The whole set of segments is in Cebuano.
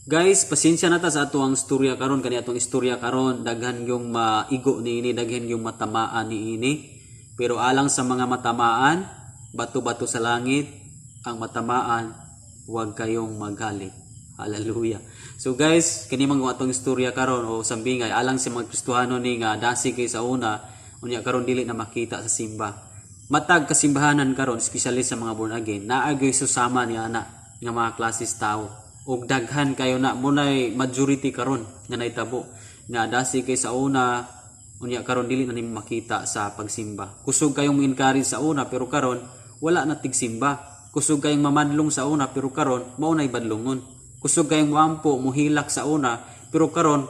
Guys, pasensya na ta sa ato ang istorya karon. Kani atong istorya karon, daghan yung maigo niini, daghan yung matamaan niini. Pero alang sa mga matamaan, bato-bato sa langit, ang matamaan, huwag kayong magalit. Hallelujah. So guys, kini man atong istorya karon o sambingay alang sa mga Kristohano ni nga dasig kay sa una, unya karon dili na makita sa simba. Matag kasimbahanan karon, especially sa mga born again, naa gyoy susama ni ana nga mga klases tao. Og daghan kayo na munay majority karon nga nahitabo nga dasig kay sa una, unya karon dili na nimo makita sa pagsimba. Kusog kayong mo-encourage sa una, pero karon wala na tigsimba. Kusog kayong mamadlong sa una, pero karon mao nay badlongon. Kusog kayong moampo, mohilak sa una, pero karon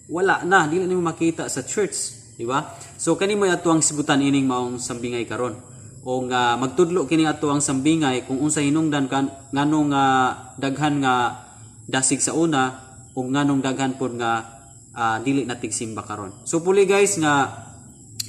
wala na, dili nimo makita sa church, di ba? So kani mo ato ang sibutan ining maong sambingay karon. O nga magtudlo kini ato ang sambingay kung unsa hinungdan kan nganong nga daghan nga dasig sa una ug nganong daghan pod nga dili na tigsimba karon. So puli guys, nga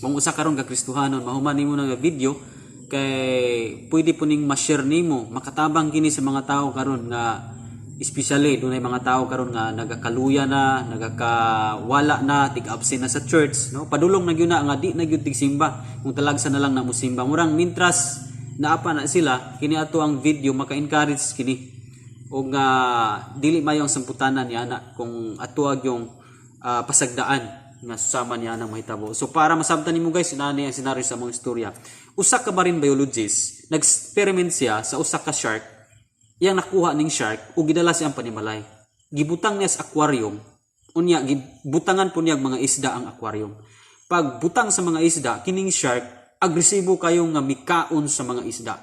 kung usa karon ka Kristohanon, mahuman nimo na nga video kay pwede po ning ma-share nimo, makatabang kini sa mga tao karon nga especially dunay mga tao karon nga nagakaluya na, nagakawala na, tig-absent na sa church, no? Padulong na gyud na nga di na gyud tigsimba. Kung talagsa na lang na mosimba. Murang mintras naa pa na sila, kini ato ang video maka-encourage kini o nga dili mayo ang samputanan ni ana kung ato yung pasagdaan nga susama niya nang mahitabo. So para masabtan nimo guys, inani ang senaryo sa mga istorya. Usa ka marine biologist, nag-experiment siya sa usa ka shark. Iyang nakuha ning shark ug gidala siyang panimalay. Gibutang niya sa aquarium. Unya gibutangan po niya mga isda ang aquarium. Pag butang sa mga isda, kining shark agresibo kayo nga mikaon sa mga isda.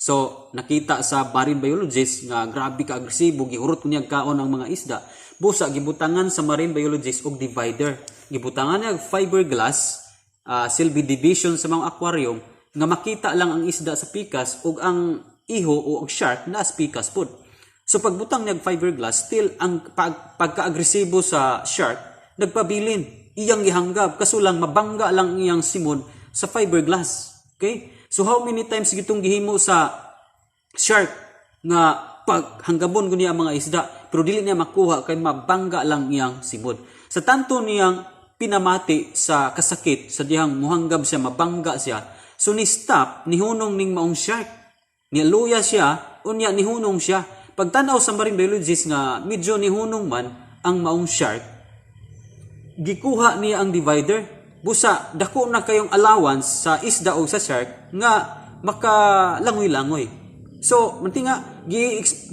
So, nakita sa marine biologist nga grabe ka agresibo, gihurot ko niya kaon ang mga isda. Busa gibutangan sa marine biologist og divider. Gibutangan niya og fiberglass, silbi division sa mga aquarium nga makita lang ang isda sa pikas ug ang iho o ang shark na sa pikas pod. So pagbutang niya og fiberglass, still ang pagka-agresibo sa shark nagpabilin. Iyang gihanggab, kaso lang mabangga lang iyang simod sa fiberglass. Okay? So how many times gitong gihimo sa shark nga pag hanggabon ko niya ang mga isda, pero dili niya makuha kay mabangga lang iyang simod. Sa tanto niyang pinamati sa kasakit sa dihang muhanggab siya, mabangga siya. So ni stop, nihunong ning maong shark. Niluya siya, unya nihunong siya. Pagtanaw sa marine biologist nga medyo nihunong man ang maong shark, gikuha niya ang divider. Busa, dako na kayong allowance sa isda o sa shark nga makalangoy-langoy. So, manti nga,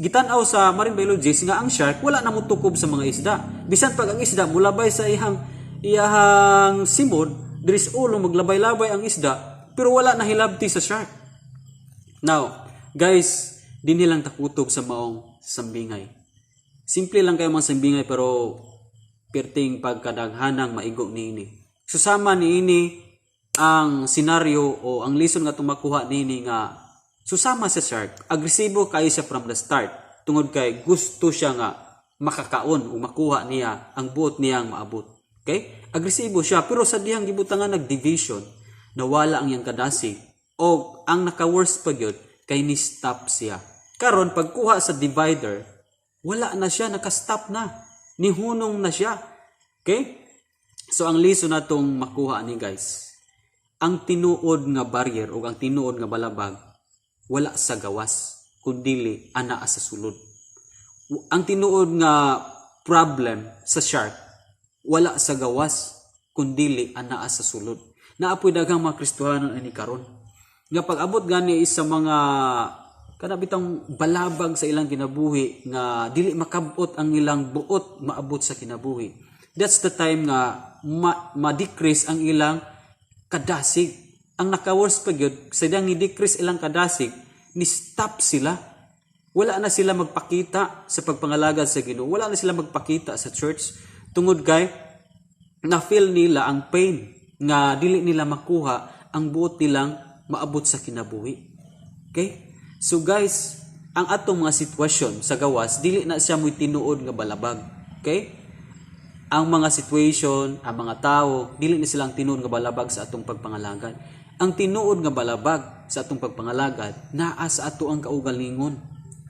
gitan-aw sa marine biologist nga ang shark wala na motukob sa mga isda. Bisan pag ang isda mulabay sa iyahang simod, diri sa ulo maglabay-labay ang isda, pero wala na hilabti sa shark. Now, guys, dinhi lang takutob sa maong sambingay. Simple lang kayo mga sambingay, pero perting pagkadaghanang maigo niini. Susama niini ang senaryo o ang lesson nga tumakuha niini nga susama sa shark, agresibo kayo siya from the start tungod kay gusto siya nga makakaon o makuha niya ang buot niyang maabot. Okay? Agresibo siya, pero sa dihang gibutangan nag-division, nawala ang iyang kadasig o ang naka-worst pa gyud kay ni stop siya. Karon pagkuha sa divider, wala na siya, naka-stop na. Nihunong na siya. Okay? So ang lesson natong makuha ni guys, ang tinuod nga barrier o ang tinuod nga balabag wala sa gawas kundili anaa sa sulod. Ang tinuod nga problem sa shark wala sa gawas kundili anaa sa sulod. Naa poy daghang mga Kristohanon ani karon nga pag-abot gani sa mga kana bitang balabag sa ilang kinabuhi nga dili makabot ang ilang buot maabot sa kinabuhi. That's the time nga ma-decrease ang ilang kadasig. Ang naka-worst pa gyud, sa diyang ni-decrease ilang kadasig, ni stop sila. Wala na sila magpakita sa pagpangalagad sa Ginoo. Wala na sila magpakita sa church tungod kay na-feel nila ang pain nga dili nila makuha ang buot nilang maabot sa kinabuhi. Okay? So guys, ang atong mga sitwasyon sa gawas, dili na siya mo'y tinuod nga balabag. Okay? Ang mga situation, ang mga tao, dili na silang tinuod nga balabag sa atong pagpangalagad. Ang tinuod nga balabag sa atong pagpangalagad, naa sa ato ang kaugalingon.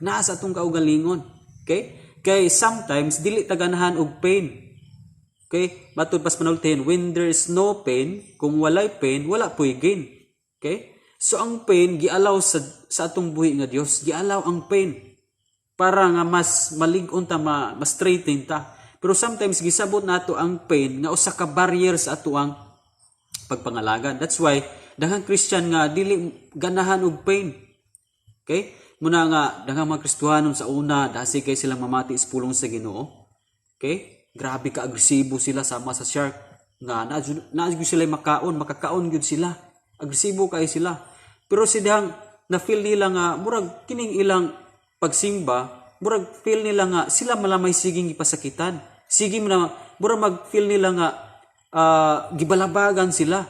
Naa sa atong kaugalingon. Okay? Kay sometimes dili ta ganahan og pain. Okay? Matud pas panultihin, when there is no pain, kung walay pain, wala po'y gain. Okay? So ang pain gialaw sa atong buhi nga Dios, gialaw ang pain para nga mas malig-on ta, mas straighten ta. Pero sometimes gisabot nato ang pain nga usa ka barrier sa atoang pagpangalagad. That's why daghang Christian nga dili ganahan og pain. Okay? Muna nga daghang mga Kristohanon sa una dasig kay silang mamati sa pulong sa Ginoo. Okay? Grabe ka agresibo sila, sama sa shark nga naa sila makaon, makakaon gyud sila. Agresibo kay sila. Pero si dihang na feel nila nga murag kining ilang pagsimba, murag feel nila nga sila malamay siging gipasakitan. Sige mo na murag mag-feel nila nga gibalabagan sila.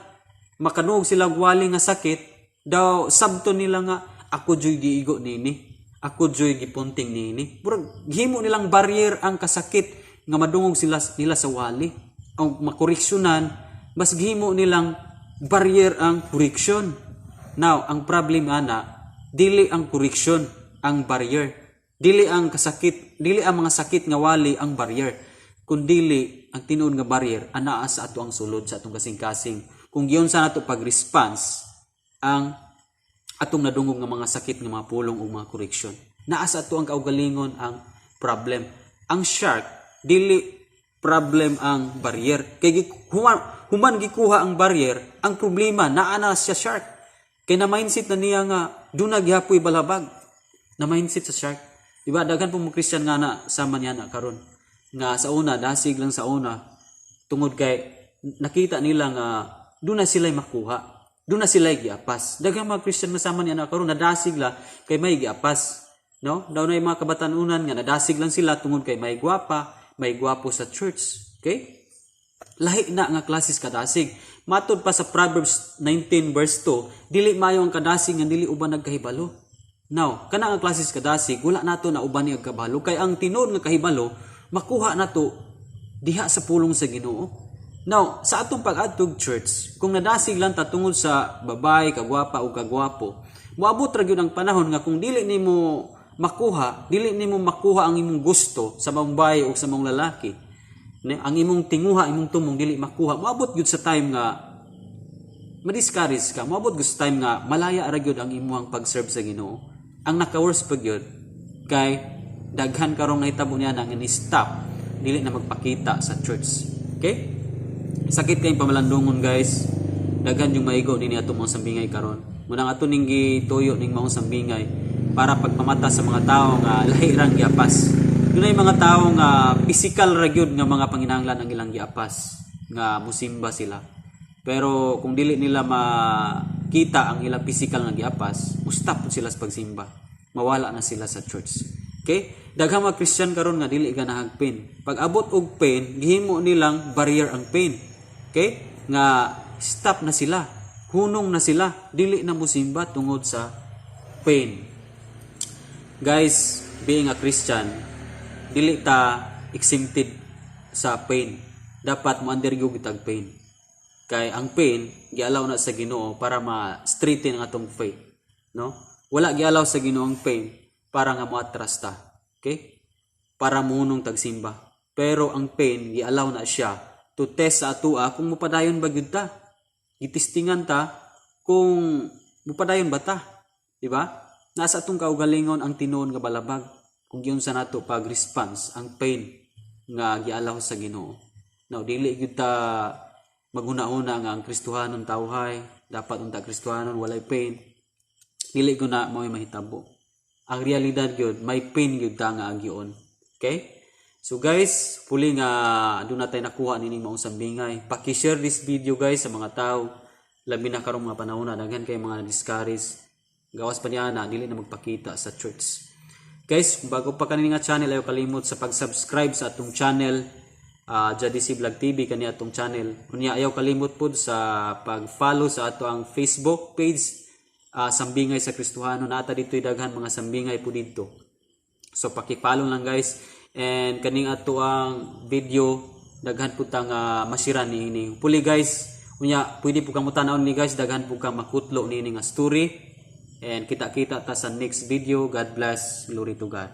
Makanog sila wali nga sakit, daw sabto nila nga ako joy giigo nini. Ako joy gipunting nini. Murag gihimo nilang barrier ang kasakit nga madungog sila nila sa wali. Ang makoreksyonan, mas gihimo nilang barrier ang correction. Now, ang problem ana, dili ang correction ang barrier. Dili ang kasakit, dili ang mga sakit nga wali ang barrier. Kundili ang tinuod nga barrier anaa sa ato ang sulod, sa atong kasing-kasing. Kung giunsa nato pag-response ang atong nadungog nga mga sakit nga mga pulong o mga correction. Naa sa ato ang kaugalingon ang problem. Ang shark, dili problem ang barrier. Kay human gikuha ang barrier, ang problema naa na siya shark. Kay na mindset na niya nga duna gihapoy balabag. Na mindset sa shark. Di ba daghan po mga Christian nga na sama niya na karon. Nga sa una dasig lang sa una tungod kay nakita nila nga duna sila makuha. Duna sila giapas. Daghang mga Christian nga sama niya na karon, nadasig la kay may giapas. No? Daw na yung mga kabatanunan nga nadasig lang sila tungod kay may gwapa, may gwapo sa church. Okay? Lahi na nga klases kadasig. Matod pa sa Proverbs 19 verse 2, dili maayo ang kadasig nga dili uban nagkahibalo. Now, kana nga klases kadasig, wala nato na uban ni kabalo kay ang tinuod nga kahibalo makuha nato diha sa pulong sa Ginoo. Now, sa atong pag-adtog church, kung nadasig lang ta tungod sa babae, kagwapa o kagwapo, moabot ra gyud ang panahon nga kung dili nimo makuha ang imong gusto sa maong babae o sa maong lalaki, ne, ang imong tinguha, imong tumong dili makuha, moabot gyud sa time nga ma-discourage ka, moabot gyud sa time nga malaya ra gyud ang imong pag-serve sa Ginoo. Ang naka-worse pa gyud kay daghan karong nahitabo niya nang ni-stop, dili na magpakita sa church. Okay? Sakit kayong pamalandungon, guys. Daghan yung maigo nini atong mga sambingay karon. Munang ato ning gituyo ning maong sambingay para pagpamata sa mga tao nga lahi rang giapas. Dunay mga tao nga physical ra gyud nga mga panginahanglan ang ilang giapas nga musimba sila. Pero kung dili nila makita ang ilang physical nga giapas, mustop pud sila sa pagsimba. Mawala na sila sa church. Okay? Daghang mga Christian karon nga dili ganahag pain. Pag abot og pain, gihimo nilang barrier ang pain. Okay? Nga stop na sila. Hunong na sila. Dili na musimba tungod sa pain. Guys, being a Christian, dili ta exempted sa pain. Dapat mo undergo kitag pain. Kay ang pain gialaw na sa Ginoo para ma-straighten ang atong faith, no? Wala gialaw sa Ginoo ang pain para nga moatras ta. Okay? Para mohunong tagsimba. Pero ang pain gialaw na siya to test sa atua kung mopadayon ba gyud ta. Gitistingan ta kung mopadayon ba ta. Di ba? Nasa atong kaugalingon ang tinuod nga balabag kung giunsa nato pag-response ang pain nga gialaw sa Ginoo. Now, dili gyud ta maghuna-huna nga ang Kristohanon tawhay, dapat unta Kristohanon walay pain. Dili ko na mao'y mahitabo. Ang realidad gyud, may pain gyud ta nga agyon. Okay? So guys, puli nga doon na tayo nakuha nining maong sambingay. Paki-share this video, guys, sa mga tao. Labi na karong mga panahon na daghan kay mga discourage. Gawas pa niya na dili na magpakita sa church. Guys, kung bago pa kanini nga channel, ayaw kalimot sa pag-subscribe sa atong channel, Jadisi Vlog TV kani atong channel. Unya ayaw kalimot pod sa pag-follow sa ato ang Facebook page, Sambingay sa Kristohano. Nata dito daghan mga sambingay po dito. So paki-follow lang, guys. And kaning ato ang video, daghan po tang masiran niini. Puli guys, unya pwede po kamo tan-awon ni guys, daghan po kang makutlo niini nga story. And kita-kita ta sa next video. God bless. Glory to God.